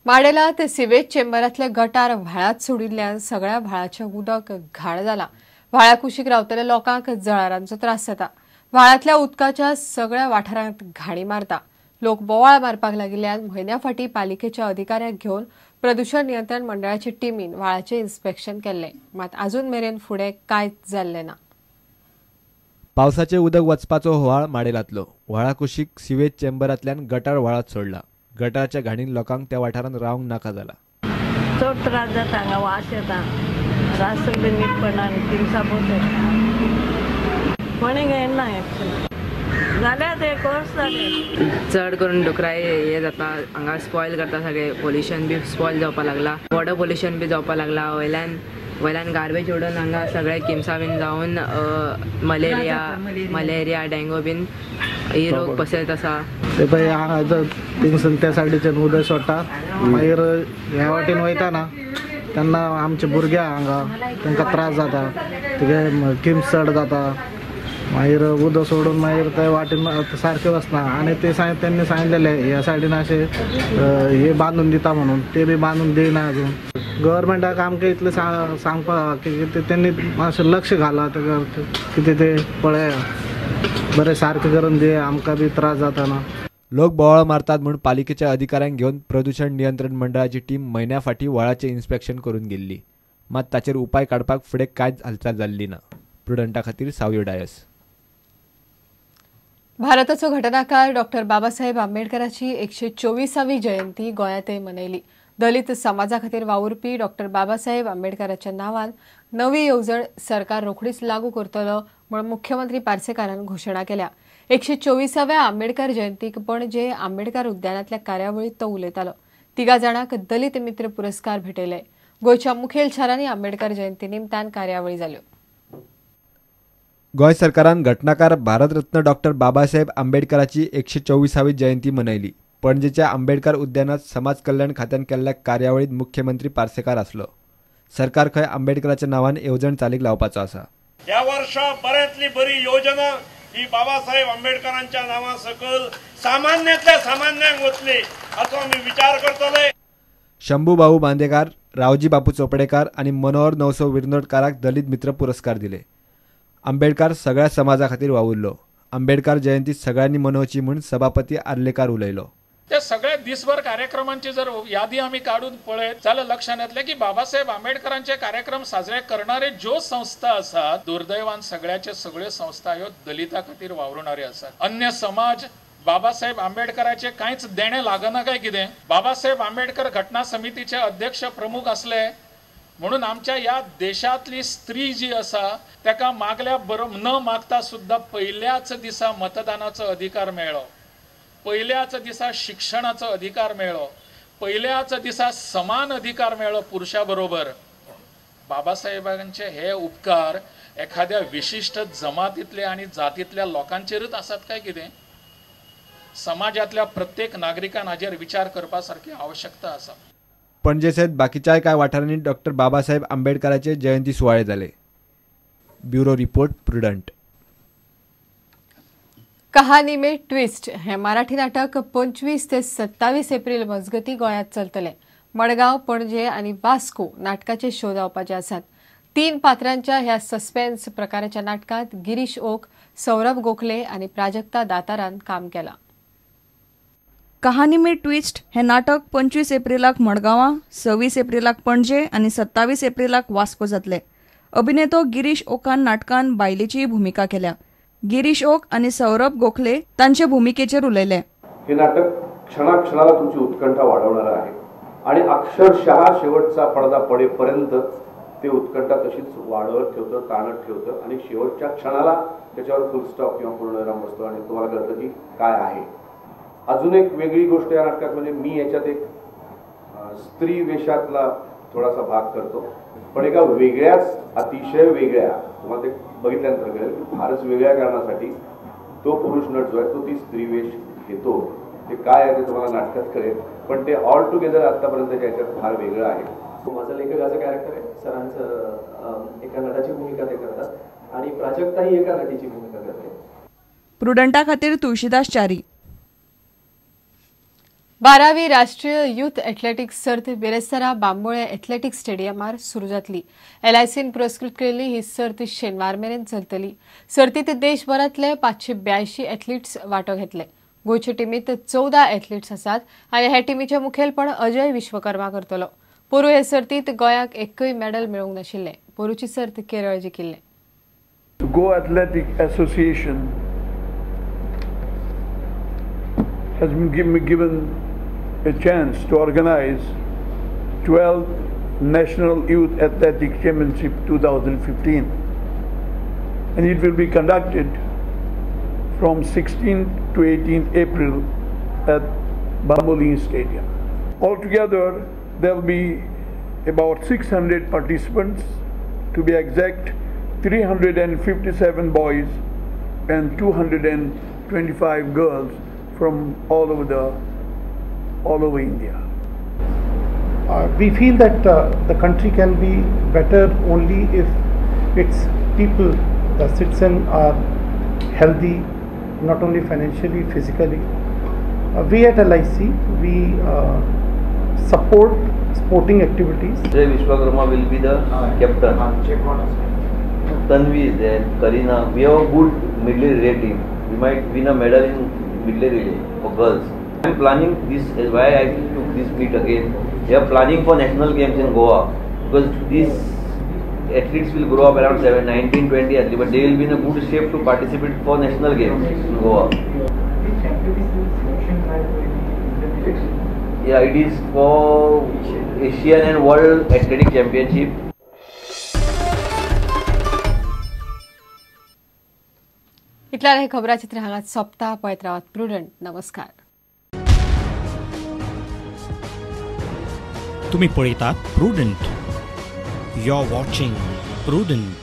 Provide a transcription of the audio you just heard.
माडेलात sewage चेंबरातले गटार व्हाळात सोडिल्ल्यान सगळ्या व्हाळाचें उदक घाण जाला. व्हाळा कुशीक रावतल्या लोकांक जळारांचो त्रास जाता. व्हाळांतल्या उदकाच्या सगळ्या वाठारांत घाणी मारता. लोक बोवाळ मारपाक लागिल्ल्यान म्हयन्या फाटीं पालिकेच्या अधिकाऱ्यांक घेवन प्रदूषण नियंत्रण मंडळाचे टिमीन व्हाळाचें इन्स्पेक्शन केल्लें, मात अजून मेरेन फुडें कांयच जाल्लें ना. पावसाचें उदक वचपाचो व्हाळ माडेलांतलो. व्हाळा कुशीक सिवेज चेंबरांतल्यान गटार व्हाळांत सोडला. गटाराच्या घाणीन लोकांक त्या वाठारांत रावंक नाका जाला. चड त्रास जाता, हांगा वास येता, रात सगळें नीट पडना आनी तिनसां कोणी घेयना जाल्यार ते कोर्स जाले. चड करून डुकराय हे जाता, हांगा स्पॉयल करता सगळे. पोल्युशन बी स्पॉयल जावपाक लागला, वॉटर पोल्युशन बी जावपाक लागला. वयल्यान वयल्यान गार्बेज उडोवन हांगा सगळे किमसां बीन जावन मलेरिया डेंगू बीन ही रोग पसरत आसा. ते पळय हांगा थिंगसून त्या सायडीच्यान उदक सोडटा, मागीर ह्या वाटेन वयता तेन्ना आमचे भुरगे हांगा तांकां त्रास जाता, तुगे किम्स चड जाता. मागीर उदक सोडून मागीर ते वाटेन सारकें वचना. आनी ते तेन्ना सांगिल्लें ह्या सायडीन अशें हे बांदून दिता म्हणून, ते बी बांदून दिना अजून. गव्हर्मेंटाक आमकां इतलें सांगपाक की तेंणी मातशें लक्ष घाला कितें ते पळया बरें सारकें करून दे, आमकां बी त्रास जाता ना. लोक बोवाळ मारतात म्हूण पालिकेच्या अधिकाऱ्यांक घेवन प्रदूषण नियंत्रण मंडळाची टीम म्हयन्या फाटीं व्हाळाचें इन्स्पेक्शन करून गेल्ली, मात ताचेर उपाय काडपाक फुडें कांयच हालचाल जाल्ली ना. प्रुडंटा खातीर सावयो डायस. भारताचो घटनाकार डॉक्टर बाबासाहेब आंबेडकराची 124वी जयंती गोंयांतय मनयली. दलित समाजा खातीर वावुरपी डॉक्टर बाबासाहेब आंबेडकराच्या नांवान नवी येवजण सरकार रोखडीच लागू करतलो म्हूण मुख्यमंत्री पार्सेकारान घोशणा केल्या. 124व्या आंबेडकर जयंतीक पणजे आंबेडकर उद्यानांतल्या कार्यावळीत तो उलयतालो. 3 जाणांक दलित मित्र पुरस्कार भेटयले. गोंयच्या मुखेल शारांनी आंबेडकर जयंती निमतान कार्यावळी जाल्यो. गोंय सरकारान घटनाकार भारतरत्न डॉक्टर बाबासाहेब आंबेडकराची 124वी जयंती मनयली. पणजेच्या आंबेडकर उद्यानात समाज कल्याण खात्यान केल्ल्या कार्यावळीत मुख्यमंत्री पार्सेकार आसलो. सरकार खंय आंबेडकराच्या नांवान येवजण चालीक लावपाचो आसा. ह्या वर्षा बऱ्यांतली बरी योजना ही बाबासाहेब आंबेडकरांच्या नांवा सकल सामान्यांतल्या सामान्यांक वतली हाचो आमी विचार करतले. शंभू भाऊ बांदेकार, रावजी बापू चोपडेकार आनी मनोहर नवसो विर्नोडकाराक दलित मित्र पुरस्कार दिले. आंबेडकर सगळ्या समाजा खातीर वावुरलो. आंबेडकर जयंती सगळ्यांनी मनोवची म्हूण सभापती आर्लेकार उलयलो. ते सगळे दिसभर कार्यक्रमांची जर यादी आमी काडून पळयत जाल्यार लक्षात येतलें की बाबासाहेब आंबेडकरांचे कार्यक्रम साजरे करणारे ज्यो संस्था आसात, दुर्दैवान सगळ्याचे सगळ्यो संस्था ह्यो दलिता खातीर वावरुणारे आसात. अन्य समाज बाबासाहेब आंबेडकराचे कांयच देणें लागना काय कितें? बाबासाहेब आंबेडकर घटना समितीचे अध्यक्ष प्रमुख आसले म्हणून आमच्या ह्या देशांतली स्त्री जी आसा ताका मागल्या बरोबर न मागता सुद्धा पहिल्याच दिसा मतदानाचो अधिकार मेळ्ळो, पहिल्याच दिसा शिक्षणाचो अधिकार मेळ्ळो, पहिल्याच दिसा समान अधिकार मेळ्ळो पुरुषा बरोबर. बाबासाहेबांचे हे उपकार एखाद्या विशिश्ट जमातीतले आणि जातीतल्या लोकांचेरच आसात काय कितें? समाजातल्या प्रत्येक नागरिकान हाजेर विचार करपा सारकी आवश्यकता आसा. पणजे सयत बाकीच्याय कांय वाठारांनी डॉक्टर बाबासाहेब आंबेडकराचे जयंती सुवाळे जाले. Bureau report, Prudent. कहानी में ट्विस्ट हे मराठी नाटक 25 ते 27 एप्रिल मजगती गोंयांत चलतले. मडगांव, पणजे आनी वास्को नाटकाचे शो जावपाचे आसात. 3 पात्रांच्या ह्या सस्पेन्स प्रकाराच्या नाटकांत गिरीश ओक, सौरभ गोखले आनी प्राजक्ता दातारान काम केलां. कहानी में ट्विस्ट हे नाटक 25 एप्रिलाक मडगांवां, 26 एप्रिलाक पणजे आनी 27 एप्रिलाक वास्को जातले. अभिनेतो गिरीश ओकान नाटकान बायलेची भूमिका केल्या. गिरीश ओक आनी सौरभ गोखले तांचे भूमिकेचेर उलयले. हे नाटक क्षणाक्षणाला तुमची उत्कंठा वाढवणार आहे आणि अक्षरशः शेवटचा पडदा पडेपर्यंत ते उत्कंठा तशीच वाढवत ठेवतं, ताणत ठेवतं आणि शेवटच्या क्षणाला त्याच्यावर फुल स्टॉप किंवा पूर्णविराम बसतो आणि तुम्हाला कळतं की काय आहे. अजून एक वेगळी गोष्ट या नाटकात म्हणजे मी याच्यात एक स्त्री वेशातला थोडासा भाग करतो, पण एका वेगळ्याच, अतिशय वेगळ्या, तुम्हाला ते बघितल्यानंतर कळेल की फारच वेगळ्या कारणासाठी तो पुरुष नट जो आहे तो ती स्त्री वेश घेतो. ते काय आहे ते तुम्हाला नाटकात कळेल, पण ते ऑल टुगेदर आत्तापर्यंतच्या याच्यात फार वेगळं आहे. माझं लेखकाचं कॅरेक्टर आहे, सरांचं एका नटाची भूमिका ते करतात आणि प्राजक्ता ही एका नटीची भूमिका करते. प्रुडंटा खातीर तुळशीदास च्यारी. 12वी राष्ट्रीय युथ एथलेटिक्स सर्त बिरेस्तारा बांबोळे एथलेटिक्स स्टेडियमार सुरू जातली. एलआयसीन पुरस्कृत केल्ली ही सर्त शेनवार मेरेन चलतली. सर्तीत देशभरांतले 582 एथलीट्स वांटो घेतले. गोंयचे टिमीत 14 एथलीट्स आसात आनी हे टिमीचें मुखेलपण अजय विश्वकर्मा करतलो. पोरू हे सर्तीत गोंयाक एकूय मेडल मेळूंक नाशिल्लें. पोरूची सर्त Kerala जिखिल्लें. Goa Athletic Association has been given a chance to organize 12th National Youth Athletic Championship 2015, and it will be conducted from 16th to 18th April at Bambolim Stadium. Altogether, there will be about 600 participants, to be exact 357 boys and 225 girls from all over India. We feel that the country can be better only if its people, the citizens, are healthy, not only financially, physically. We at LIC, we support sporting activities. Jay Vishwakarma will be the captain. Tanvi is there, Karina. We have a good medley relay team. We might win a medal in medley relay for girls. I am planning this is why I took this meet again. We are planning for national games in Goa because these athletes will grow up around 19, 20 athletes, but they will be in a good shape to participate for national games in Goa. Which activities is sanctioned by the international? Yeah, it is for Asian and World Athletic Championship. इतल्यार हे खबराचित्र हांगाच सोंपता. पळयत रावात prudent. नमस्कार. तुम्ही पळयतात Prudent. You are watching Prudent.